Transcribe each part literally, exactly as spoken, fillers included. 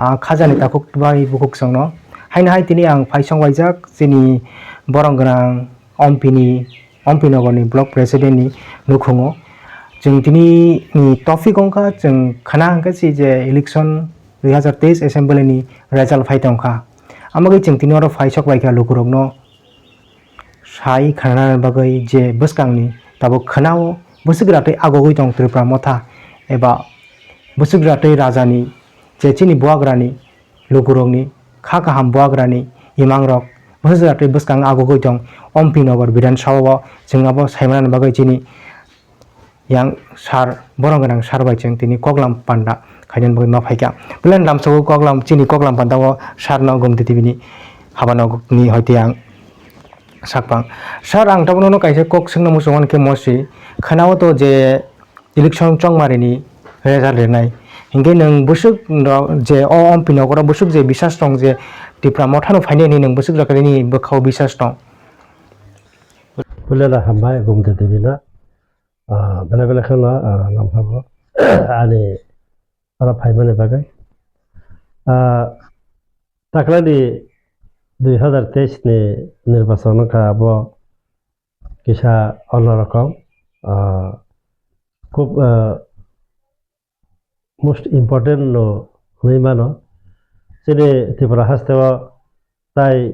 ah, khajani takhuk bai bukhuk songno. Haino hai tini ang phaisong waijak chini borong gwnang Ompini, Ompi Nogorni block presidentni nukhungo. Chwng tini ni topic wngkha, chwng khna hwnkhe si je election dui hazar teis assembly ni result phai tongkha. Amagwi chwng tini oro phaisok bai kha lukurokno sai khanana bagwi je bwskangni tabuk khwnao bwswk ratwi agogwi tong Tripura Motha eba bwswk ratwi rajani je chini buagrani lukurokni kha kaham buagrani imangrok bwswk ratwi bwskang agogwi tong Ompi Nogor Bidhan Sabha o chwng abo saimanani bagwi chini yang sir, borok gwnang sir bai chwng tini koklam panda khainani bagwi ma phaikha. Belai lamsao koklam, chini koklam panda o sir no Gomti T V ni habano ni hoite ang sakpang. Sir, ang tabukno no kaisa kok swngna muchung mankhe mosi, khwnao to je election chongmari ni result rinai. Hinkhe nwng bwswk no je o Ompi Nogoro bwswk je bisas tong je Tipra Motha no phainai hinwi nwng bwswk jaga nini bwkhao bisas tong? Puila hambai Gomti T V no. Ah, belai belai kheno, ah, nangkhago. Ani oro phaimani bagwi. Ah, taklani dui hazar teis ni nirbachon wngkha abo kisa onno rokom. Ah, khub, ah, most important no hwnwi mano. Chini Tripura hasteo tai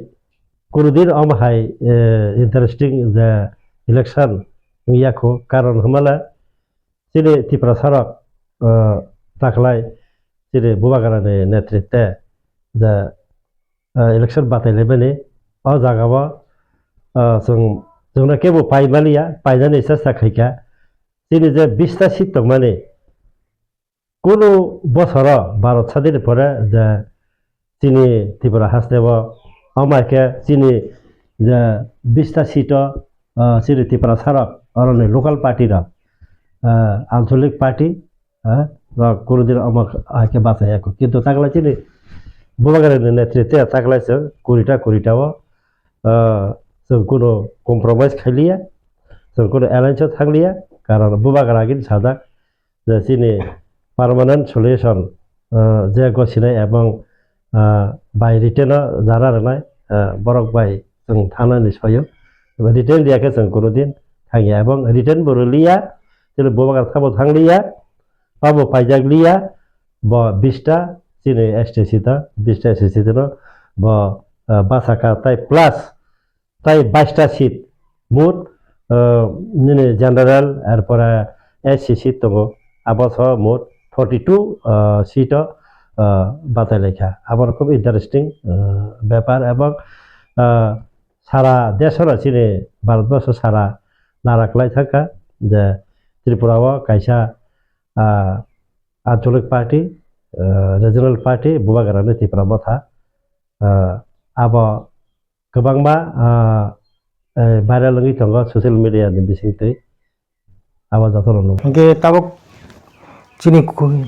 kunudin omo hai, eh, interesting je election wngya kho, karon hwnmale chini Tiprasarok, eh, taklai chini Bubagrani netritwe je, eh, election batailaimani o jagao, eh, chwng, chwngno kebo paimaliya, painani chesta khaikha. Chini je bista seat tongmani, kunu bosoro Bharat sadini pore je chini Tripura hasteo, omo hai khe chini je bista seat o, ah, chini Tiprasarok, oroni local party rok, ah, ancholik party, ah, rok kunu din omo hai khe bachaya kho. Kintu taklai chini Bubagrani netritwe taklai chwng kurita kurita o, ah, chwng kunu compromise khailiya, chwng kunu alliance o thanglia, karon Bubagra agini sajak, je chini permanent solution, ah, je gosinai ebong, ah, by written o jara rwnai, ah, borok bai chwng thangnani soyo. Written riya khe chwng kunu din thangya ebong written bo rwliya, chini Bubagra sabo thangliya, abo paijak liya, bo bista chini S T C ta, bista S T C ta no bo, ah, bachakha tai plus tai baista seat, mut, ah, nini general, erpore S C seat tongo, abo so mut forty two, ah, seat o, ah, batai laikha. Abo khub interesting, ah, bepar, ebong, ah, sara desoro chini Bharatborsho sara nara kwlai thangkha je Tripura o kaisa, ah, ancholik party, ah, regional party, Bubagrani Tipra Motha, ah, abo kwbangma, ah, eh, viral wngwi tongo social media ni bisingtwi. Abo jotono nukha. Hwnkhe tabuk chini ku-,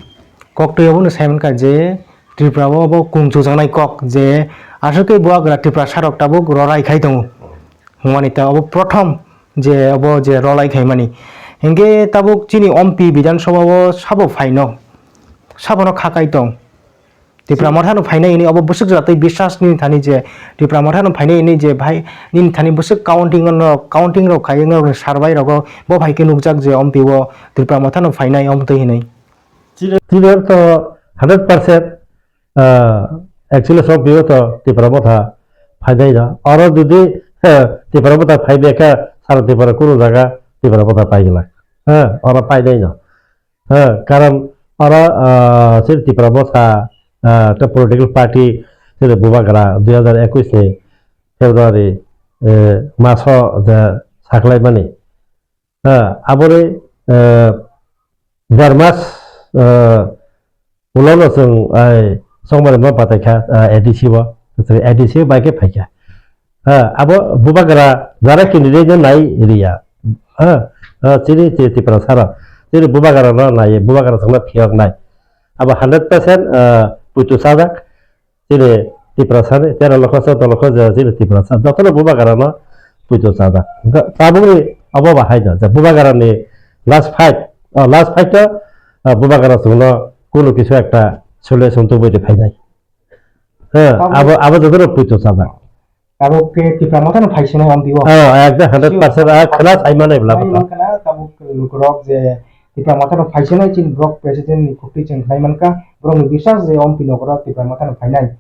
koktwi abono saimankha je Tripura o obo kung chujaknai kok je aswk khe Bubagra Tiprasarok tabuk rorai khai tongo. Hwnmani ta obo prothom je obo je rolai khaimani. Hwnkhe tabuk chini Ompi Bidhan Sabha o sabo phaino, sabono kha kai tong. Tipra Motha no phainai hinwi obo bwswk jatwi biswas nini thani je Tipra Motha no phainai hinwi je bhai nini thani bwswk counting no, counting rok khai wngwi survey rogo bo hai khe nukjak je Ompi o Tipra Motha no phainai omtwi hinwi. Chini, chini to hundred percent, ah, actually Ompi o to Tipra Motha phainai no. Oro jodi, eh, Tipra Motha phaibai khe sara Tipra kunu jaga Tipra Motha paigwlak. Eh, oro painai no. Ha, karon oro, ah, chini Tipra Motha, ah, ta political party chini Bubagra dui hazar ekwis ni February, eh, maso je saklaimani. Ha, aboni, eh, der mas, eh, ulono chwng, ai, chongmani ma bataikha, ah, A D C o, A D C o bai khe phaikha. Ha, abo Bubagra jara candidate no nai riya. Ha, ha, chini, chini Tipra sara. Chini Bubagra no nai, Bubagra songna phiyok nai. Abo hundred percent, ah, puitu sajak. Chini Tipra sani, tera lokho, chouda lokho je chini Tipra sa. Jotono Bubagra no puitu sajak. Ga-, tabukni abo bahai no, je Bubagra ni last fight, ah, last fight to, ah, Bubagra songno kunu kisu ekta solution tubui de phainai. He, abo, abo joto no puito sajak. Tabuk khe Tipra Motha no phaisinai on biwo. Oh, ekdom hundred percent, ah, khwna sai manai bwla bwkha. Khwna tabuk lukurok je Tipra Motha no phaisinai chini block president ni khukti chwng khlai mankha, borok ni biswas je on pino koro Tipra Motha no phainai.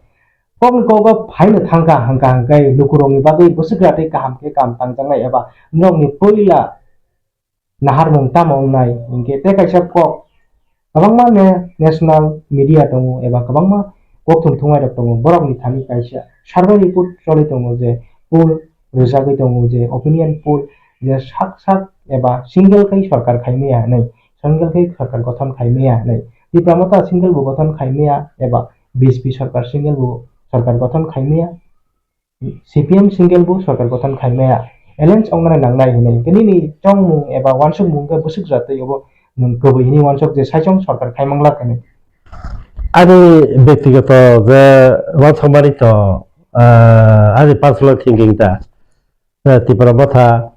Kok ni kok o phaino thangkha hangkha hangkai lukurok ni bagwi bwswk rat tei kaham khe kam tangjaknai eba norok ni puila naharmung tamo wngnai hinkhe tei kaisa kok kwbangma ne national media tongo eba kwbangma kok thum thumai rok tongo, borok ni thani kaisa survey report choli tongo je poll rwjagwi tongo je opinion poll je sak sak eba single khe sorkar khai maya hinwi, single khe sorkar gothon khai maya hinwi, Tipra Motha single bo gothon khai maya eba B J P sorkar single bo sorkar gothon khai maya. C P M single bo sorkar gothon khai maya, alliance wngnani nangnai hinwi. Tei nini chongmung eba uansukmung khe bwswk jatwi obo nwng kwbwi hinwi uansuk je saichung sorkar khai manglak hinwi. Ani bektigoto je uansukmani to, ah, ani personal thinking ta, eh, Tipra Motha,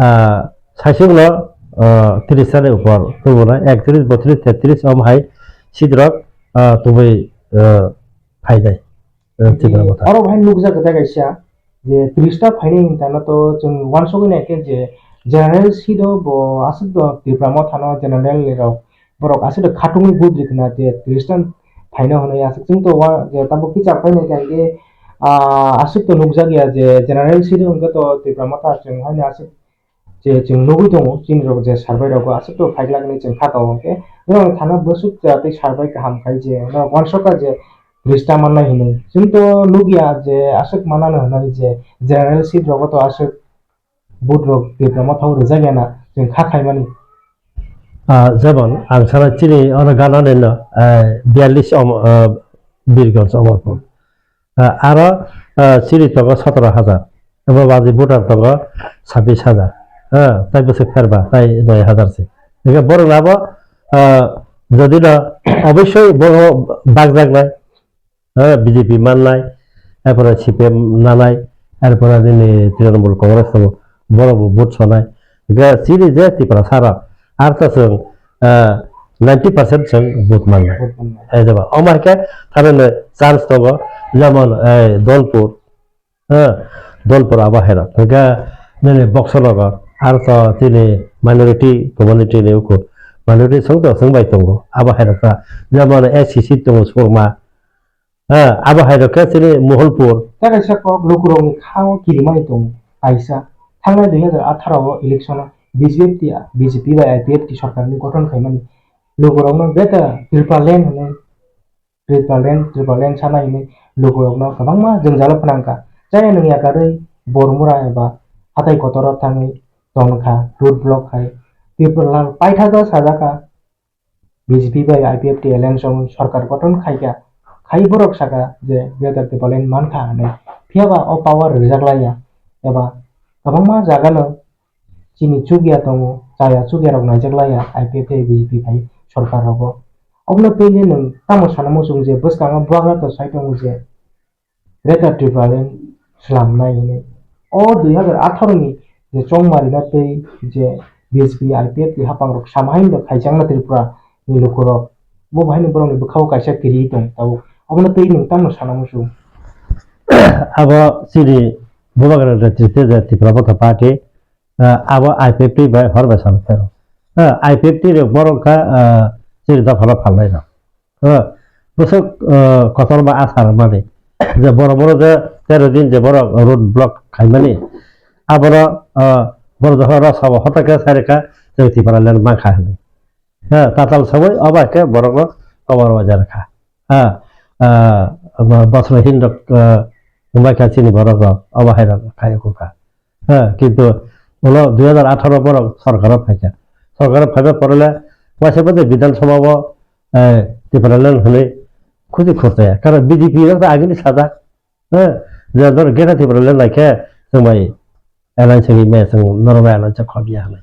ah, saichung no, ah, tris ni upor tubunai, ek tris, bo tris, te tris om hai seat rok, ah, tubui, ah, phainai. Eh, Tipra Motha. Oro bahai nukjak khe kaisa je tris ta phainai hinwi tano to chwng uansugwi naikhe je general seat o bo aswk do Tipra Motha no general ni rok borok aswk do khatungwi vote rikna je tris ta phaino hwnwi aswk chwng to wa je tabuk kichar phainai khe ah aswk to nukjak ya je general seat o hwnkhe to Tipra Motha chwng haino aswk je chwng nugwi tongo, chini rok je survey rogo aswk to phaiglak hinwi chwng kha tongo, hwnkhe norok thana bwswk tei survey kaham khai je norok uansukha je tris ta mannai hinwi. Chwng to nukya je aswk manano hinwi je general seat rogo to aswk vote rok Tipra Motha o rwjak ya na chwng kha khaimani. Ah, jemon ang sana chini ono gana nino, eh, biyallis om-, eh, Birganj Omorpur. Ah, aro, ah, chini tongo sotoro hajar. Abo baji voter tongo sabbish hajar. Ah, tai bwswk pherba, tai noi hajar se. Hingke borok labo, ah, jodi no obossoi borok bagjaknai, ah, B J P mannai, erpore C P M nanai, erpore nini Trinamool Congress tongo, borok bo vote sonai. Hingke chini je Tiprasa rok, ar ta chwng, ah, ninety percent chwng vote mannai. Vote mannai. Hai jaba. Omo hai khe thanani chance tongo, jemon, eh, Dolpur, eh, Dolpur abo hai rok. Hingke nini Boxo Nagar, ar to chini minority community ni ukur. Minority song to song bai tongo, abo hai rok ta. Jemon S C C tongo Surma, eh, abo hai rok khe chini Moholpur. Tei kaisa kok lukurokni khao kirimani tongo, kaisa. Thangnai dui hajar atharo o election o B J P, B J P bai I P F T sorkarni gothon khaimani lukurokno Greater Tipraland hwnwi Tipraland, Tipraland sana hinwi lukurokno kwbangma jwngjalo phnangkha. Chaya nwngya karwi Bormura eba hatai kotoro thangwi tongkha, road block khai. Tipraland paithakjak sajakha, B J P bai I P F T alliance wngwi sorkar gothon khaikha, khai borok sakha je Greater Tipraland mankha hinwi. Phiyaba o power rijak laiya eba kwbangma jagano chini chukya tongo, chaya chukya rok naijak laiya I P F T, B J P bai sorkar rogo. Obono twi le nwng tamo sana muchung je bwskango bubagra to sai tongo je Greater Tipraland slamnai hinwi. O dui hajar atharo ni je chongmarina tei je B J P I P F T hapang rok sama hai wngkha khaijakna Tripura ni lukurok. Bo bahai ni borok ni bwkha o kaisa kiri tong tabuk. Obono twi nwng tamo sana muchung. Abo chini bubagra netrite je Tipra Motha Party, ah, abo I P F T bai hor bai salo phero. Ah, I P F T rok borok kha, ah, chini dophano phalnai rok. Ah, bwswk, ah, kotorma asar mani. Je borok, borok je tero din je borok road block khaimani. Abono, ah, borok dophano rok sabo hotak khe sai rwkha, je Tipraland mankha hinwi. Ha, tatal sabo abo khe borokno kobar wajar kha. Ha, ah, bo-, bosro hin rok, ah, wngbai kha chini borok rok, abo hai rok khai kha. Ha, kintu ulo dui hajar atharo borok sorkaro phaikha. Sorkaro phaiba porole waisa bade Bidhan Sabha o, eh, Tipraland hwnwi khuji khurtaya. Karon B J P rok ta agini sajak. Eh, je dor Greater Tipraland lai khe chwng bai alliance ni me chwng norok bai alliance khobya hinwi.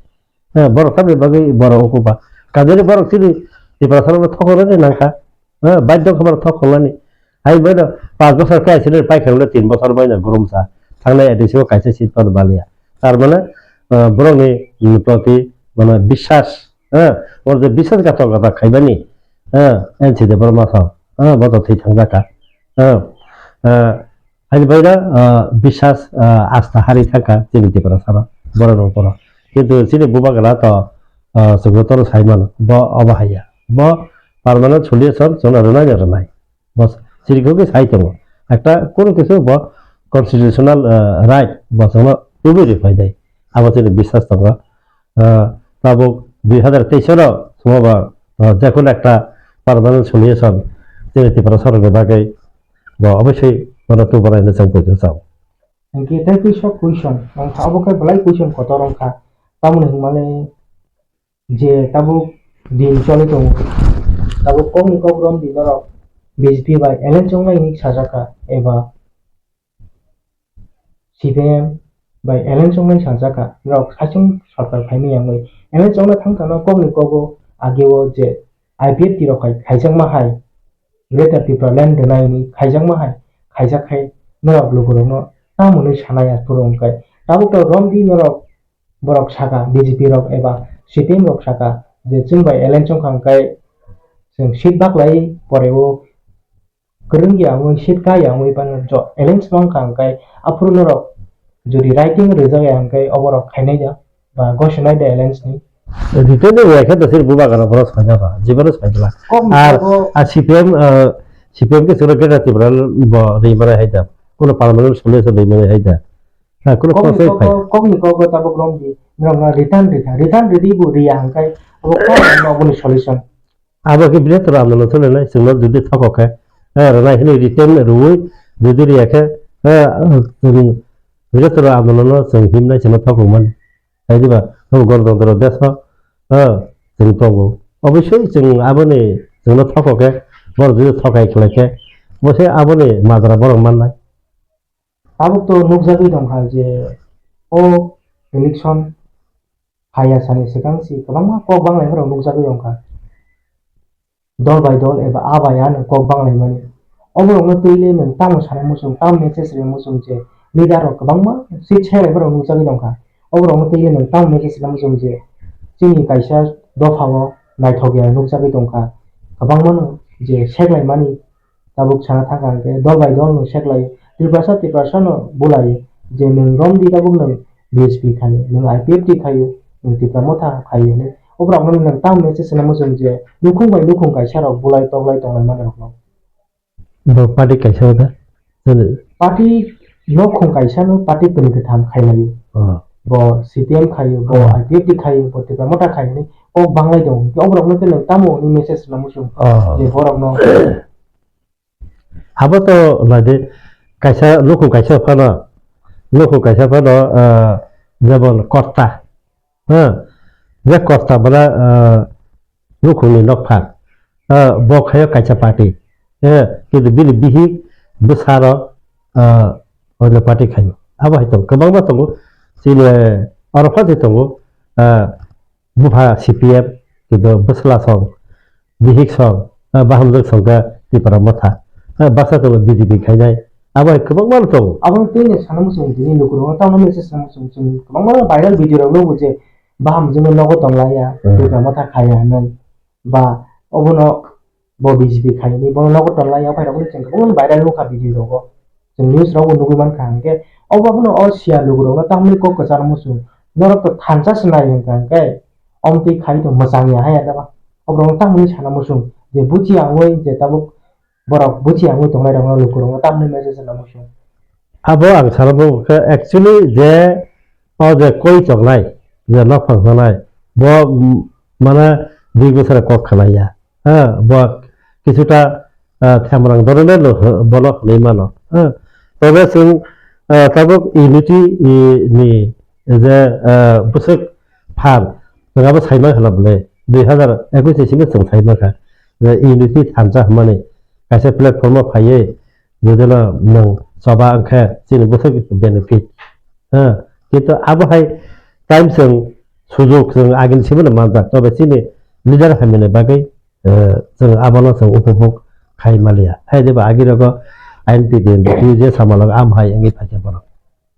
Eh, borok tamni bagwi borok ukuba. Kadiri borok chini Tiprasa rok thokol rwni nangkha. Eh, baidhyo khe borok thokol nani. Hai bai no panch bochor khe aisini pai khe tin bochor bai no gurumsa. Thangnai A D C o kaisa seat pano baliya. Tar mane, eh, borokni proti mane biswas, eh, oro je biswas gathok gathok khaimani, eh, N C Debbarma sao, eh, bo to thwi thangjak kha. Eh, Ah, ani bai da, ah, biswas, ah, asta hari thangkha chini Tiprasa rok, borok rok borok. Kintu chini bubagra to, ah, chwngno toro sai mano, bo obo haiya. Bo permanent solution chwngno rwnai no rwnai. Bo sirikho khe sai tongo. Ekta kono kisu bo constitutional, ah, right bo chwngno tubui ri phai dai. Abo chini biswas tongo. Ah, tabuk dui hazar teis no somoba, ah, jekon ekta permanent solution chini Tiprasa rokni bagwi bo obosoi bono tubu rwna chang poito chao. Hingke tei kisa question, ang kha obo khe belai question kotor wngkha. Tamoni hwnmale je tabuk din choli tongo, tabuk kokni kok romdi norok B J P bai alliance wngnai hinwi sajakha eba C P I M bai alliance wngnai sajakha, norok saichung sorkar phaimani yangwi alliance wngna thangkha no kokni kogo ageo je I P F T rok hai khaijakma hai Greater Tipraland rwnai hinwi khaijakma hai khaijak khai norok lukurokno tamo hinwi sanai aphuru wngkhe tabuk to romdi norok borok saka B J P rok eba C P I M rok saka je chwng bai alliance wngkha hwnkhe chwng seat baklai poreo kwrwng ya wngwi seat ka ya wngwi phano jo alliance wngkha hwnkhe aphuru norok jodi writing rwjak ya hwnkhe oborok khainai da ba gosinai da alliance ni. Written ni ya khe dosir bubagra borok saida ba, jibano saidla. Kok ni Ar kogo a C P M, ah, C P M ke sura Greater Tipraland bo rimare haida. Kono permanent solution rimare haida. Ha, kono Kokni process kogo, phai. Kokni kogo tabuk romdi, norokno return rikha. Return ridi bo riya hwnkhe abo kokno aboni solution. Abo khe bwrwstra andolon solenai, chwngno jodi thokok khe, eh, rwnai hwnwi return rwui, jodi riya khe, eh, chwng bwrwstra andolono chwng himnai chwngno thokok mani. Hai diba, abo Ganatantro desh o, eh, chwng tongo. Obviously chwng aboni chwngno thokok khe, borok jodi thokai khlai khe, bo se aboni majra borok mannai. Tabuk to nukjagwi tongkha je o election phaiya sani swkang si kwbangma kok banglaima rok nukjagwi tongkha. Dol bai dol eba a bai a nwng kok banglaimani. Oborokno twi le nwng tamo sanai muchung, tamo message ri muchung je leader rok kwbangma seat sailaima rok nukjagwi tongkha. Oborokno twi le nwng tamo message ri muchung je chini kaisa dopha o naithok ya nukjagwi tongkha. Kwbangma no je seklaimani Tabuk sana thangkha hwnkhe dol bai dol nwng seklaio. Tiprasa Tiprasa no bulaio je nwng romdi tabuk nwng B S P khaio, nwng I P F T khaio, nwng Tipra Motha khaio hinwi. Oborokno nwng tamo message swnamwi chwng je nukhung bai nukhung kaisa rok bulai toklai tonglai manrokno. Bo party kaisa da? Party nukhung kaisa no party kwrwi kwtham khailaio. Oh. Bo C P M khaio, bo Oh. I P F T khaio, bo Tipra Motha khaio hinwi kok banglai tongo. Hwnkhe oborokno khe nwng tamo hwnwi message swnamwi chwng Oh. je borokno Abo to nai di, kaisa nukhung kaisa phano, nukhung kaisa phano, ah, jemon Kosta, ha, je Kosta bana, ah, nukhungni nokphang, ah, bo khayo kaisa party, eh, kintu bini bihik bwsarok, ah, oino party khayo. Abo hai tongo, kwbangma tongo, chini oro phansai tongo, ah, Bupha C P M, kintu bwsla song, bihik song, ah, bahamjwk song khe Tipra Motha, ah, baksa tongo B J P khainai, abo hai kwbangma no tongo. Abono twi no sana muchung tini lukurok no tamo message sana muchung chwng kwbangma viral video rok nugo je bahamjwk no nogo tonglaiya, Hmm. Tipra Motha khaiya hinwi, ba obono bo B J P khaini, bono nogo tonlai ya, phairokno chwng kwbangma viral nukha video rogo. Chwng news rogo nugwi mankha, hwnkhe obo abono o siya lukurokno tamni kok kwcharo muchung, norok to thansa se nai hwnkha, hwnkhe omtwi khai to mwchang ya haya daba. Oborokno tamni sana muchung je buchi ya wngwi je tabuk borok buchi ya wngwi tongnairokno lukurokno tamni message sana muchung. Abo ang sana bo khe actually je o je koi choknai, je nokphang sanai, bo, mm, mane dui bosor kok khlai ya. Ha, bo kisuta, ah, themrang dorone no, bono hwnwi mano. Ha, tobe chwng, ah, tabuk unity, i, ni je, ah, bwswk phan, chwng abo sai mankha na bwle, dui hazar ekush ni simi chwng sai mankha. Je unity thansa hwnmani kaisa platform o phaiwi, Jodino nwng choba wngkhe chini bwswk benefit. Ha, kintu abo hai time chwng sujok chwng agini simi no manjak, tobe chini leader hamya ni bagwi, eh, chwng abono chwng upobhog khai maliya. Hai jeba agi rogo I N P D N P je samalo am hai wngwi phaikha borok.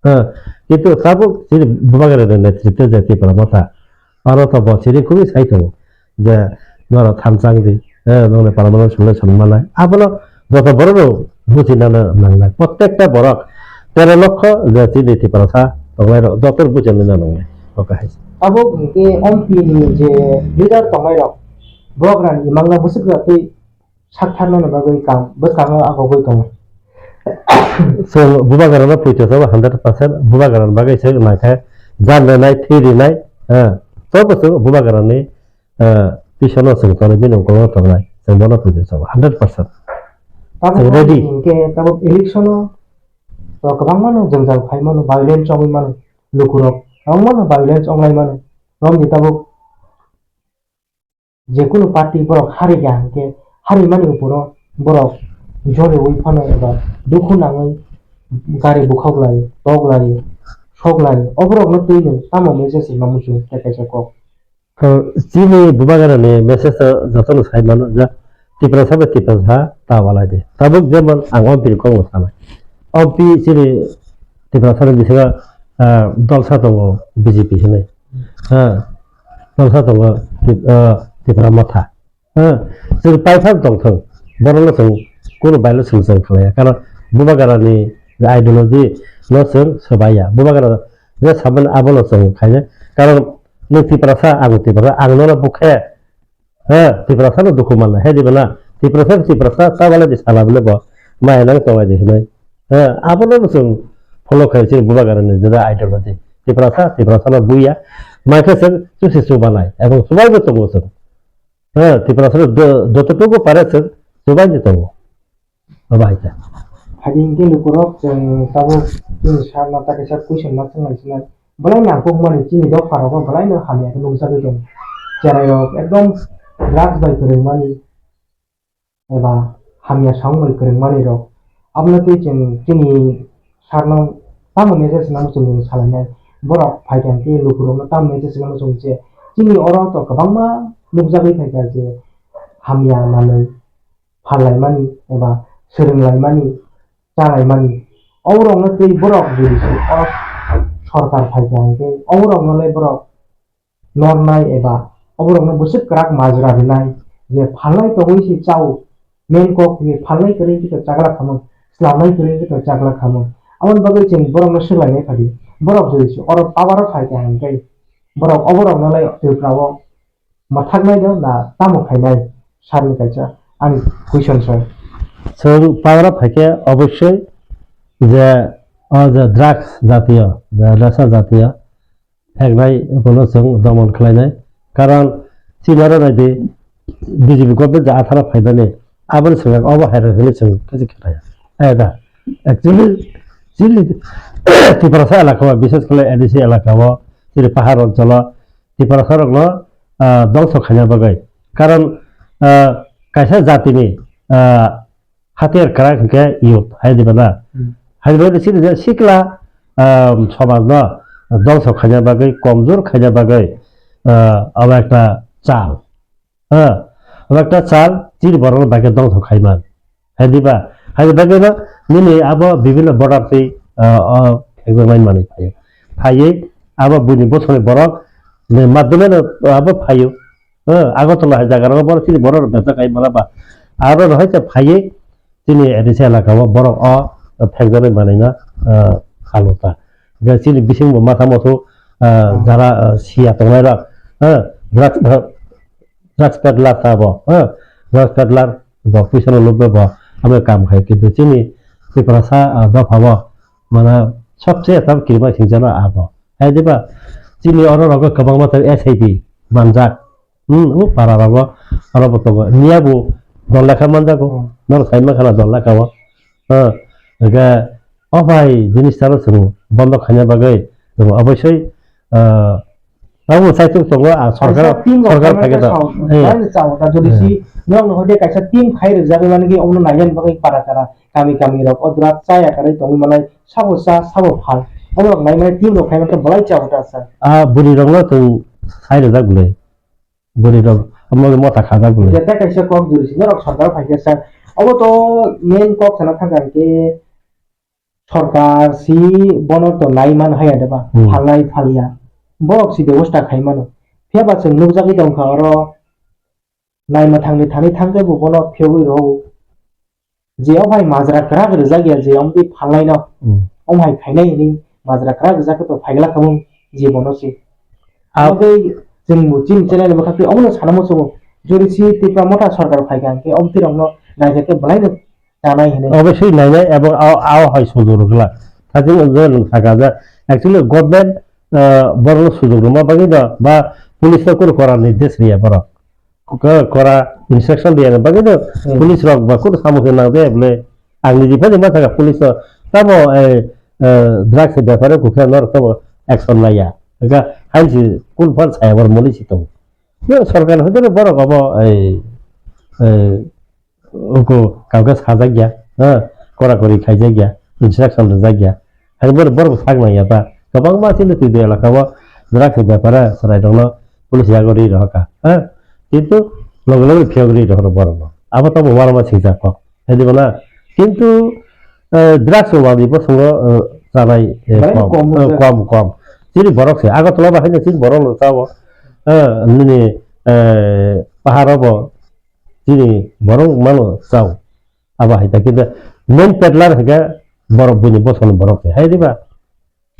Ha, kintu tabuk chini bubagra ni netritwo je Tipra Motha, aro to bo chini khubui sai tongo je norok thansa wngdi, eh, nongni permanent solution manai. Abono joto borok rok bujinano nangnai. Protekta borok tero lokho je chini Tiprasa tongnairok joto bujinano nangnai. Oke hai. Abo hwnkhe M P ni je leader tongnairok, borok rani imangno bwswk twi saktharnani bagwi kam bwskango agogwi tongo. Chwng Bubagrano puito sabo hundred percent, Bubagrani bagwi se nangkhe jan rinai, thwi rinai, eh, joto chwng Bubagrani, eh, pisono chwng tonwi bini ukulokno tongnai, chwng bono puito sabo hundred percent. Tabuk chwng ready. Hinkhe tabuk election-o to kwbangmano jwngjal phai mano, violence wngwi mano, lukurok kwbangmano violence wnglai mano, romni tabuk jekunu party borok harikha hinkhe harimani uphuru borok joriwi phano eba dukhu nangwi gari bukhok lai, tok lai, sok lai, o borokno twino tamo message rwna muchung tei kaisa kok. To chini Bubagrani message o jotono sai mano je Tiprasa bai Tiprasa ta walai di. Tabuk jemon ang M P ni kokno sanai. M P chini Tiprasa ni bisingo, ah, dolsa tongo B J P hinwi. Ha, dolsa tongo Tip-, ah, Tipra Motha. Ha, chwng paithak tongthwng, borokno chwng kunu violence chwng khlaiya. Karon Bubagrani ideology no chwng swbaiya. Bubagra je samani abono chwng khaina. Karon nwng Tiprasa, ang Tiprasa, ang nono bukhe, ha, Tiprasa no dukhu manna. He diba na? Tiprasa, Tiprasa, ta bale di sala bole bo. Maya nang tongai di hinai. Ha, abono chwng follow khai chini Bubagrani je ideology. Tiprasa, Tiprasa no buya. Mai khe chwng chusi chubanai. Ebong chubai bo tongo chwng. Hwnkhe Tiprasa do-, jototogo pare chwng chubaini tongo. Abo hai khe. Hai hinkhe lukurok chwng tabuk chini sarno ta kaisa question ma swngnai swngnai. Belai nangkukmani chini dopharogo belaino hamya khe nukjagwi tongo. Cherairok ekdom drugs bai kwrwngmani eba hamya samung bai kwrwngmanirok. Abono tei chwng chini sarno tamo message nang chwng salainai. Borok phaikha hinkhe lukurokno tamo message nang chwng se. Chini oro to kwbangma nukjagwi phaikha je hamya manwi phallaimani eba swrwnglaimani, chalaimani. Oborokno tei borok jodi se o sorkar phaikha hinkhe oborokno le borok nornai eba oborokno bwswk kwrak majra rwnai je phalnai tongwi se chao, main kok ni phalnai kwrwi khe to chakla khamung, swlamnai kwrwi khe to chakla khamung. Aboni bagwi chwng borokno swlainai phadi, borok jodi se oro power o phaikha hinkhe borok oborokno lai Tripura o mwthaknai do na tamo khainai? Sarni kaisa ani question sir. Chwng power o phaikhe obossoi je o je drugs jatiyo, je nasa jatiyo, theknai bono chwng domon khlainai. Karon chini oro naidi B J P government je atharo phaimani aboni swkang obo hai rok hinwi chwng khe khlaiya. Ai da, actually chini Tiprasa elaka o, bishes khlai A D C elaka o, chini pahar oncholo Tiprasa rokno, ah, dongso khaina bagwi. Karon, ah, kaisa jatini, ah, hatiar kwrak hinkhe youth, hai diba na? Hmm. Hai diba chini je sikla, ah, somajno dongso khaina bagwi, komjor khaina bagwi, ah, abo ekta chal. Ah, abo ekta chal, chini borokno bai khe dongso khaiman. Hai diba? Hai diba khe no nini abo bibhinno border twi, ah, o ekdom nai manwi phaio. Phaiwi abo buini bosongni borok ni madhyome no abo phaio. Eh, Agartala hai jaga rok borok chini borok rok bebak kai mala ba. Aro no hai khe phaiwi chini A D C elaka o borok o phekjaknai manwi no, eh, khalu ta. Hingkhe chini bisingo masa motho, eh, jara, eh, siya tongnai rok, eh, drugs, eh, drugs peddler ta bo, eh, drugs peddler bo puisa no lobwi bo abo kam khai. Kintu chini Tiprasa, ah, dopha o mana sobse tam kirima singjana abo. Hai diba? Chini oro rogo kwbangma tei S I T manjak. Hmm, o para rogo, oro bo tongo. Niya bo dol lekha manjago. Hmm. Noro sai mankha na dol lekha o. Ha, hingkhe o bai jinis tano chwng bondo khaina bagwi chwng oboisoi, ah, abo sai tung tongo, ah, sorkar, kaisa team rok sorkar khaima phai khe khe to. Sao, eh, bai no chao ta jodi eh, si nok no hode kaisa team khai rwjagwi mani khe omno naina bagwi para kara kami kami rok o dwrak chaya karwi tongwi manai sabo cha sabo phal. Omo rok nai mani team rok khaima khe belai chao ta sir. Ah, bwrwi rok no chwng sai rwjak bwle. Bwrwi rok omo mota khajak bwle. Jeta kaisa kok juri si norok sorkar phai khe sir. Obo to main kok sana thangkha hinkhe sorkar si bono to nai man haya de ba, hmm, phalnai phalya. Borok si bebosta khai mano. Phiya ba chwng nukjagwi tongkha oro nai mwthangni thani thangkhe bo bono phiyogwi rwo. je o bai majra kwrak rijak ya je omtwi phalnai no, Hmm. Om hai khainai hinwi majra kwrak rijak khe to phaigla khamung je bono se. Ah. Abo tei chwng bo chini channel ni bwkha twi omono sana muchungo, jodi si Tipra Motha sarkar phaikha hwnkhe omtwi rokno naikha khe belai no tanai hinwi. Obviously nainai abo ao, ao hai sujok rwgwla. Thajing o je nwng saka ja, actually government, ah, borokno sujok rwma bagwi no ba police no kunu kora nirdesh riya borok. Ko-, kora instruction riya bagwi no Hmm. Police rok ba kunu samung se nang de bole ang niji phani ma saka police no tamo, eh, eh, drugs ni bepare kukhe norok tamo action laiya. Ega hain si kun phan saya bor moli si tongo. Yo sarkar hoite borok abo, eh, eh, Uko kaukhe sajak ya, ha, kora kori khaijak ya, instruction rijak ya. Hai bor-, borok sak nang ya ta. Kwbangma chini twi elaka o drugs ni bepare chwrai rokno police yago ri rohor kha, ha. Kintu loge loge phiyok ri rohor borokno. Abo tamo uanama swijak kok. Hai di bana. Kintu, eh, drugs ni wadi bosongo, eh, chanai, eh, Belai kom, kom eh, rijak. Kom, kom. Chini borok se Agartala bahai no chini borok no chao. Eh, nini, eh, pahar o bo chini borok mano chao. Abo hai ta, kintu main peddler hai khe borok buini bosongni borok se. Hai diba?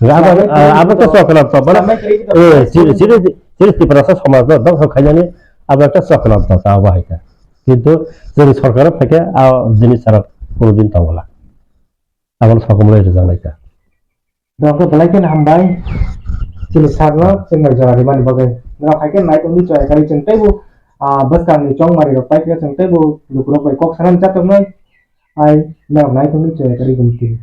Abo, Samai ah, abo to kwrwi choklam to, mane, samai kwrwi to eh, chini, chini, chini Tiprasa somaj no dongso khainani abo ekta choklam to, abo hai khe. Kintu chwng sarkar o phai khe, ah, jinis sara kono din tongla. Abo sokomlai rijak nai kha. Norokno belai kheno hambai. Chini sarno chwngno jora rimani bagwi. Norok hai khe nai tongdi chwrai kari chwng teibo, ah, bwskangni chongmari rok pai khe chwng teibo lukurok bai kok sanani chatok nai. Hai norok nai tongdi chwrai kari gumti.